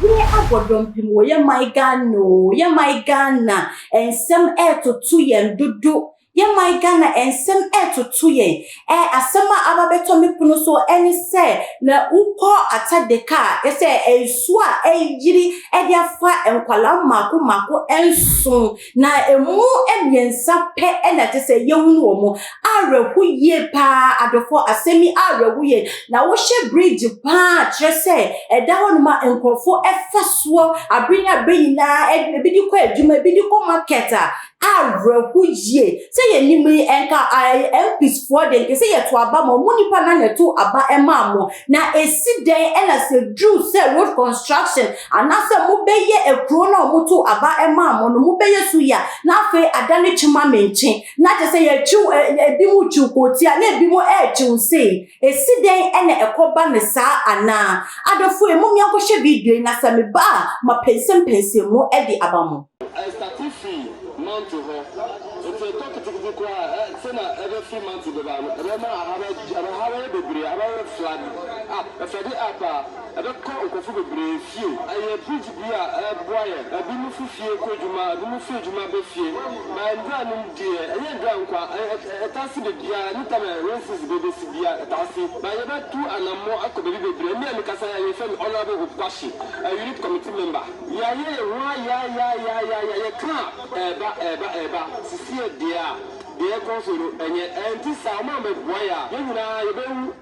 Yere abɔ dɔmpem wɔ yɛ man Ghana oo, yɛ man Ghana nsɛm ɛɛtoto yɛn dodo, yɛ man Ghana nsɛm ɛɛtoto yɛn. Ɛ asɛm a aba bɛtɔ me pono so ɛne sɛ na wokɔ Atadeka a, kyerɛ sɛ nsuo a ɛyiri ɛde afa nkwadaa mmaako mmaako nson, na ɛmu mmiɛnsa pɛ ɛna kyerɛ sɛ yɛhunu wɔn. Awerɛho yie paa adɔfoɔ, asɛm yi awerɛho yie. Na wohyɛ bridge paa kyerɛ sɛ ɛda hɔnom a nkurɔfoɔ ɛfa soɔ abere ne abere nyinaa, ebi de kɔ adwuma, ebi de kɔ market a, awerɛho yie. Sɛ yɛnim yi, ɛnka MPs foɔ de, nke sɛ yɛto aba ma ɔmo nipa na yɛto aba ɛmaa mo, na esi dɛn ɛna sɛ duru sɛ road construction anaasɛ mobɛyɛ ekuro na ɔmo to aba ɛmaa mo no, mobɛyɛ so yi a, na afei ada ne twema menkye na kyerɛ sɛ yɛtwiw ɛ ebi mu twiw kootia na ebi mu ɛɛtwiw sei. Esi dɛn ɛna ɛkɔba ne saa anaa? Adɔfo yi, mo mmea video yi na sɛ meba a, ma pɛnsɛmpɛnsɛm ɛde aba mo. Ɛstart firi mountain hɔ, nti ɛtɔ kitikiti koraa ɛ sɛna ɛbɛfiri mountain bɛba no, ɛbɛma aha bɛ aha bɛyɛ bebree, abɛyɛ flood up, ɛflood up a, ɛbɛkɔ nkurɔfo bebree fie. Ɛyɛ bridge bi a ɛboa yɛ, ebi mu fi fie kɔ adwuma, ebi mu fi adwuma bɛ fie. Na ndura no deɛ, ɛyɛ ndura nkwa ɛta si beebiara ne tam rain season bɛbɛsi bia ɛta si na yɛbɛtu anammɔ akɔ baabi bebree. Mi a mi kasa yɛ, yɛfrɛ mi Honourable Kwahye, unit committee member. Yɛayɛ yɛn ho ayayayayaya, yɛka ɛɛba ɛɛba ɛɛba sisi yɛ deɛ a deɛ ɛkɔ so no ɛnyɛ ɛnti saa. Ɔmo a mɛboa yɛ a, yɛn nyinaa yɛbɛwu.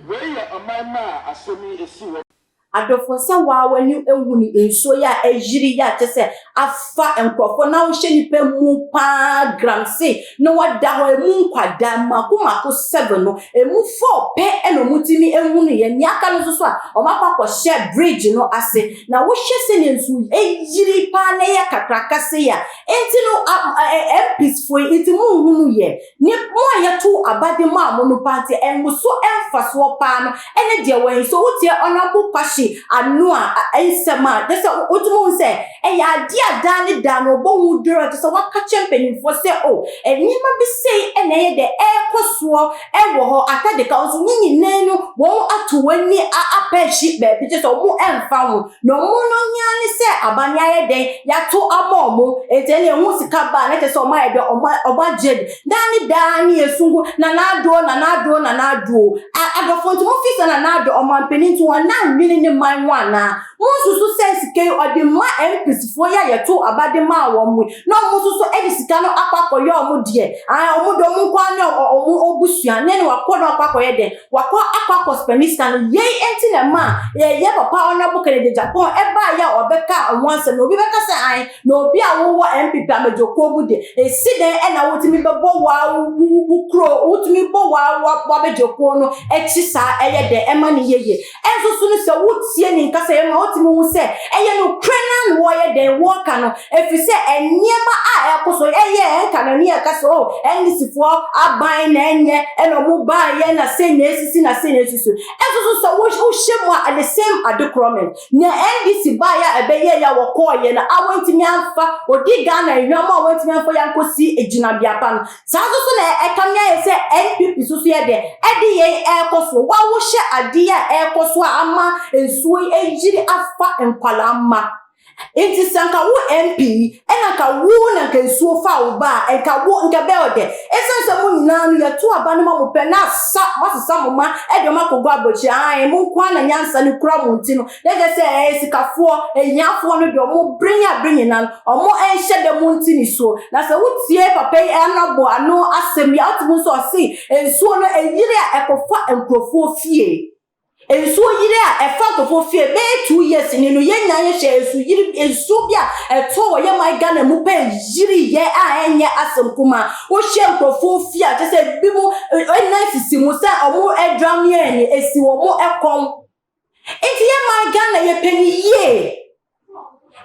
Wei yɛ ɔman mma a asɛm yi esi wɔ. Adɔfo, sɛ waa w'ani ehu ne nsuo yi a ɛyiri yi a kyerɛ sɛ afa nkurɔfoɔ na wohyɛ nipa mu paa gramse na wada hɔ, emu nkwadaa mako mako seven no, emu four pɛ ɛna ɔmo tumi ehu no yɛ. Nea aka no nso so a, ɔmo akɔ akɔhyɛ bridge no ase. Na wohyɛ sɛ nsuo eyiri paa na ɛyɛ kakraka se yi a, enti no a ɛ MPs foɔ yi, nti mo nhunu yɛ ne mo a yɛto aba de maa mo no paa, nti ɛnwoso ɛmfa paa no ɛne deɛ wɔn so wotie Honourable Kwahye ano a nsɛm a kyerɛ sɛ wotumi hu sɛ ɛyɛ adeɛ a daa ne daa no ɔbɔ ho dwere, kyerɛ sɛ waka kyerɛ mpanimfoɔ sɛ o nneɛma bi sei ɛna ɛyɛ dɛ ɛrekɔ soɔ ɛwɔ hɔ Atadeka nso ne nyinaa no, wɔn ato wɔn ani apɛ akyi baabi, kyerɛ sɛ wɔn ɛmfa ho na wɔn no nyia ne sɛ aban ayɛ dɛn yɛato ama wɔn, nti ɛna ɛho sika baa na kyerɛ sɛ wɔn ayɛ dɛ wɔn agye de daa ne daa ne esungu na n'adoɔ na n'adoɔ na n'adoɔ. Adɔfo, nti mo fi sɛ na n'ado ɔmampanin nti wɔn nan nwene ne man ho anaa? Mo nsusu sɛ sika yi ɔde ma MPs foɔ yi a yɛto aba de maa wɔn mu na wɔn nso so de sika no akɔ akɔyɛ wɔn deɛ aa wɔn de wɔn nko ara ne wɔn abusua ne ne wakɔ na wakɔ akɔyɛ dɛ wakɔ akɔ spend sika no yei. Nti na ma yɛyɛ papa Honourable Kennedy Agyapong ɛbaa yɛ a ɔbɛka wɔn asɛm na obi bɛka sɛ an na obi a wowɔ NPP amagyokuo mu de esi dɛn ɛna wotumi bɛbɔ waa wo kuro, wotumi bɔ waa wabɛgyokuo no akyi saa, ɛyɛ dɛ ɛma ne yie. Ɛnso so no, sɛ wotie ne nkasa yɛ ma wotumi hu sɛ ɛyɛ no kure na na wɔyɛ dɛn wɔɔka no, ɛfiri sɛ nneɛma a ɛkɔ so ɛyɛ ɛnka no ne yɛka sɛ o NDC foɔ aban na ɛnyɛ ɛna ɔmo baayɛ na sɛ na esisi na sɛ na esisi. Ɛnso so sɛ wohyɛ mu a, the same ade korɔ mɛ nea NDC baayɛ a ɛbɛyɛ yɛ a wɔkɔɔyɛ no a, wɔntumi amfa odi Ghana ehwam a wɔntumi amfa yɛn akɔsi gyinabea pa no. Saa nso so na ɛka mi ayɛ sɛ NPP so so yɛ dɛ ɛde yɛn ɛrekɔ so wawohyɛ adeɛ a ɛrekɔ so a ama nsuo yi ayiri afa nkwalaa mma. Nti sɛ nka wo MP ɛna nka wo na nka nsuo fa wo ba a, nka wo nka bɛyɛ ɔdɛ. Ɛsiane sɛ mo nyinaa no yɛto aba no ma mo pɛ na asa moasesa mo ma ɛde ɔmo akɔgu abɔkyi ae, mo nko ara na nyansa no kura mo, nti no na kyerɛ sɛ ɛyɛ sikafoɔ ahiafoɔ no deɛ, ɔmo bere ne abere nyinaa no ɔmo ɛnhyɛ dɛ mo nti ne suo. Na sɛ wotie papa yi ɛnabɔ ano asɛm yi a, wotumi nso ɔse nsuo no ɛyiri a, ɛkɔfa nkurɔfoɔ fie. Nsuo yiri a ɛfa nkurɔfoɔ fie, bɛyɛ 2 years ni no, yɛn nyinaa yɛhwɛ nsu yiri, nsuo bi a ɛtɔ wɔ yɛn man Ghana mu pɛ yiri yɛ a, ɛnyɛ asɛm kuma. Wohyɛ nkurɔfoɔ fie a, kyerɛ sɛ bi mu ɛnan sisi mu sɛ ɔmo ɛdram yɛn ni esi wɔn ɛkɔn. Nti yɛn man Ghana yɛpɛ ne yie.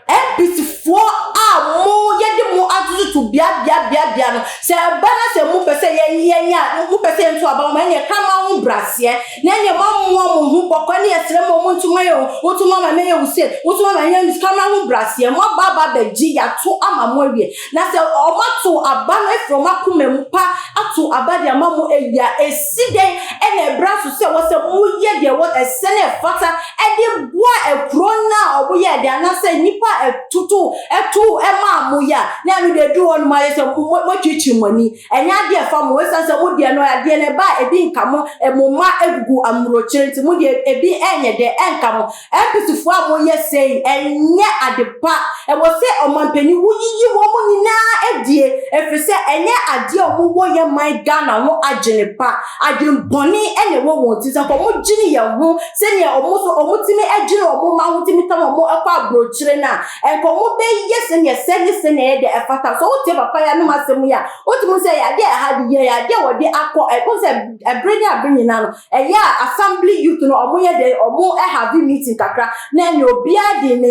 MPs foɔ a mo yɛde mo atototo bea bea bea bea no, sɛ ɛba na sɛ mopɛ sɛ yɛnyɛ a, mopɛ sɛ yɛnto aba mo, ɛneɛ kama ho braseɛ na ɛneɛ moamoa mo ho bɔkɔ ne yɛsrɛ mo, mo ntoma yɛ o, wotoma ma mɛyɛ wo se, wotoma ma yɛ kama ho braseɛ. Mo aba aba abɛgye yɛato ama mo awie, na sɛ ɔmo ato aba no efiri ɔmo akoma mu pa ato aba de ama mo awia, esi dɛn ɛna ɛbra so sɛ wɔ sɛ moyɛ deɛ wɔ ɛsɛ ne ɛfata ɛde boa ɛkuro no a ɔmo yɛ de anaasɛ nipa ɛtoto ɛto ɛmaa mo yɛ a, na ɛno deɛ edu hɔ nom ayɛ sɛ mo mo atwitwi mo ani. Ɛnyɛ adeɛ ɛfa mo, esan sɛ mo deɛ no, adeɛ no ɛba a, ebi nka mo. Ɛmo mma egugu amurokyire, nti mo deɛ ebi ɛnyɛ dɛ ɛnka mo. MPs foɔ a moyɛ sei, ɛnyɛ ade pa. Ɛwɔ sɛ ɔmanpanyin woyiyi wɔn mo nyinaa adie, ɛfiri sɛ ɛnyɛ adeɛ a wɔwɔ yɛ man Ghana ho adwene pa, adwene ɛna ɛwɔ wɔn ti sɛ nka wɔn dwene yɛn ho sɛnea wɔn nso wɔn tumi adwene wɔn mma ho, tumi tam wɔn ɛkɔ aburokyire no a, nka wɔn bɛyɛ sɛnea sɛ ne sɛnea ɛyɛ deɛ ɛfata. So wotie papa yi anum asɛm yi a, wotumi sɛ yɛ adeɛ a ɛha de yɛ adeɛ a wɔde akɔ ɛkò sɛ ɛbere ne abere nyinaa no, ɛyɛ a assembly youth no, ɔmo yɛ deɛ ɔmo ɛhave meeting kakra na ɛnea obiara de ne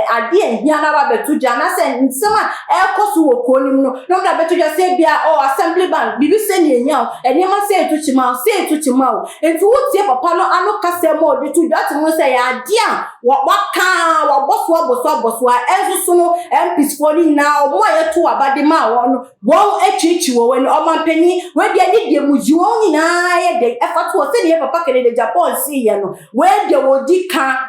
adeɛ nhia na aba abɛto gya, anaasɛ nsɛm a ɛrekɔ so wɔ kuro no mu no na ɔmo de abɛto dwa sɛ bia ɔ assembly ban biribi sɛ nea ehia o, nneɛma sɛ etu kyima o, sɛ etu kyima o. Nti wotie papa no ano kasa mu a ɔde to dwa, ate mu sɛ yɛ adeɛ a waka, wabɔ so, abɔ so, abɔ so a, ɛnso so no MPs foɔ no nyinaa, ɔmo a yɛto aba de maa wɔn no, wɔn akyirikyiri wɔ wɔn ani. Ɔmanpanyin wɔadi ani deɛ mu yi wɔn nyinaa yɛ de ɛfa to hɔ sɛdeɛ papa Kennedy Agyapong si yɛ no, wɔadi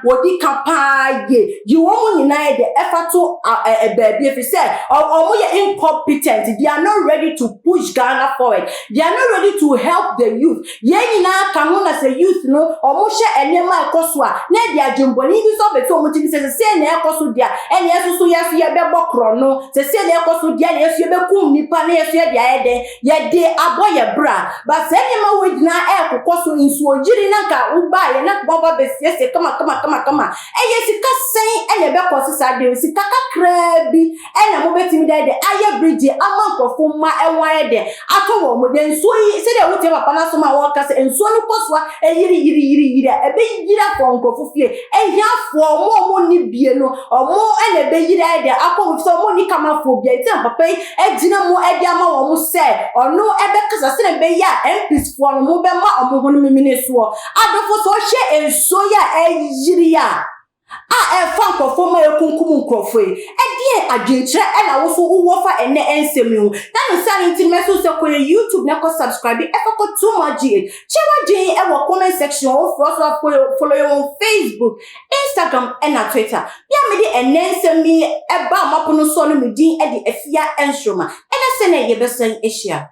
wɔdi ka paa yie, yi wɔn mu nyinaa yɛ de ɛfa to ɛ ɛ baabi, efi sɛ ɔmo yɛ incompetent. They are not ready to push Ghana forward. They are not ready to help the youth. Yɛn nyinaa ka ho na sɛ youth no ɔmo hyɛ nneɛma a ɛkɔ so a, na ɛde adwembɔne bi nso abɛto ɔmo ti sɛ sɛ na ɛkɔ so deɛ, ɛna ɛso so yɛ so yɛbɛbɔ korɔ no, sɛ na ɛkɔ so deɛ, na yɛso yɛbɛkum nipa, na yɛso yɛde ayɛ dɛn, yɛde abɔ yɛ bra. Ba sɛ nneɛma wɔ nyinaa ɛɛkokɔ so, nsuo yiri na nka wobaa yɛ na wɔba bɛsiesie kama kama kama kama, ɛyɛ sika sɛn ɛna ɛbɛkɔ so? Saa deɛ, sika kakraa bi ɛna mobɛtumi de ayɛ ayɛ bridge ama nkurɔfo mma ɛho ayɛ dɛ atɔ wɔn mo de. Nsuo yi, sɛdeɛ wotie papa no asom a wɔka sɛ nsuo no kɔ so a ɛyiri yiri yiri yiri a, ɛbɛyiri akɔ nkurɔfo fie. Ehiafoɔ, ɔmo a ɔmo ni bie no, ɔmo ɛna ɛbɛyiri ayɛ dɛ akɔ wɔn fi sɛ ɔmo ni kamafoɔ bia. Nti na papa yi ɛgyina mu ɛde ama wɔn sɛ ɔno ɛbɛkasa sɛdeɛ ɛbɛyɛ a MPs foɔ no mo bɛma ɔmo ho no mimini soɔ. Adɔfo, sɛ ɔhyɛ nsuo yi a ɛyiri a ɛfa nkurɔfoɔ ma ekunkum nkurɔfoɔ yi, ɛdeɛ adwenkyerɛ ɛna woso wowɔ fa ɛnɛ ɛnsɛm yi ho? Na ne nsa ne nti mɛso sɛ kɔyɛ YouTube na kɔ subscribe, ɛfa kɔ Too Much GH, kyerɛ w'adwene ɛwɔ comment section. Wofrɛ so follow yɛ wɔn Facebook, Instagram ɛna Twitter. Bia mede ɛnɛ nsɛm yi ɛba amapo no so no, me din ɛde Afia Nsoroma. Ɛnɛ sɛ ne yɛbɛsan ahyia.